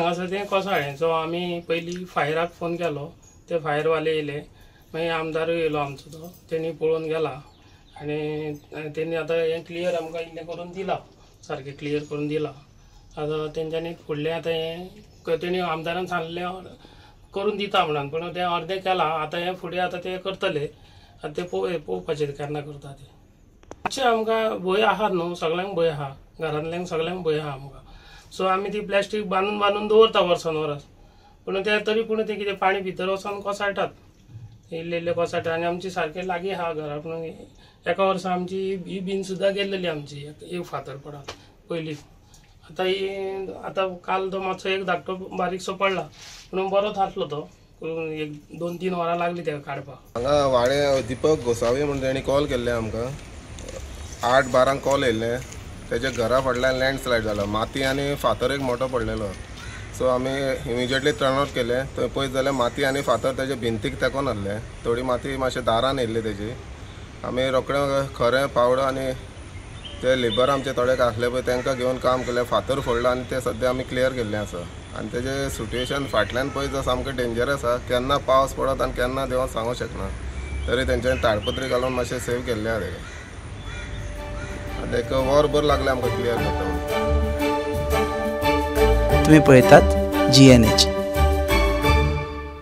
हांगासर तें कोसळ्ळें. सो आमी पयलीं फायराक फोन केलो, ते फायरवाले येयले, मागीर आमदारूय येयलो आमचो, तो तेणी पळोवन गेला आनी तेणी आतां हें क्लियर आमकां इल्लें करून दिलां, सारकें क्लियर करून दिलां. आतां तेंच्यांनी फुडलें आतां हें तेणी आमदारान सांगलें करून दिता म्हणून, पूण तें अर्दें केलां. आतां हें फुडें आतां ते करतले, आतां ते पळोवपाचें केन्ना करता ते. मातशें आमकां भंय आहा न्हू, सगळ्यांक भंय आहा, घरांतल्यांक सगळ्यांक भंय आहा आमकां. सो आमी ती प्लास्टीक बांदून बांदून दवरता वर्सान वर्स, पूण ते तरी पूण ते कितें पाणी भितर वचोन कोसळटात, इल्ले इल्ले कोसळटात. आनी आमची सारकें लागीं आहा घरा, पूण एका वर्सा आमची ही बीन सुद्दां गेल्लेली आमची एक फातर पडात पयलीं. आतां ही आतां काल तो मातसो एक धाकटो बारीकसो पडला, पूण बरो थारलो तो, एक 2-3 वरां लागली तेका काडपाक. हांगा वाडे दीपक गोसावी म्हणून तेणी कॉल केल्ले आमकां, 8:12 कॉल येयल्ले. तेच्या घरा फाटल्यान लँडस्लायड जाला, माती आनी फातर एक मोठो पडलेलो. सो आमी इमिजिएटली टर्न आवट केलें. थंय पळयत जाल्यार माती आनी फातर तेजे भिंतीक तेंकोन आहले, थोडी माती मातशें दारान येयल्ली तेजी. आमी रोखडे खरें पावडो आनी ते लेबर आमचे थोडे आसले पळय तांकां घेवन काम केलें, फातर फोडला आनी ते सद्या आमी क्लियर केल्लें आसा. आनी तेजें सिट्युएशन फाटल्यान पळयत जाल्यार सामकें डेंजरस आसा, केन्ना पावस पडत आनी केन्ना देंवत सांगूंक शकना. तरी तेंच्यांनी ताडपत्री घालून मातशें सेव केल्लें आसा तेका. आनी एक वरभर लागलें आमकां क्लियर करता. तुम्ही पळयतात GNH.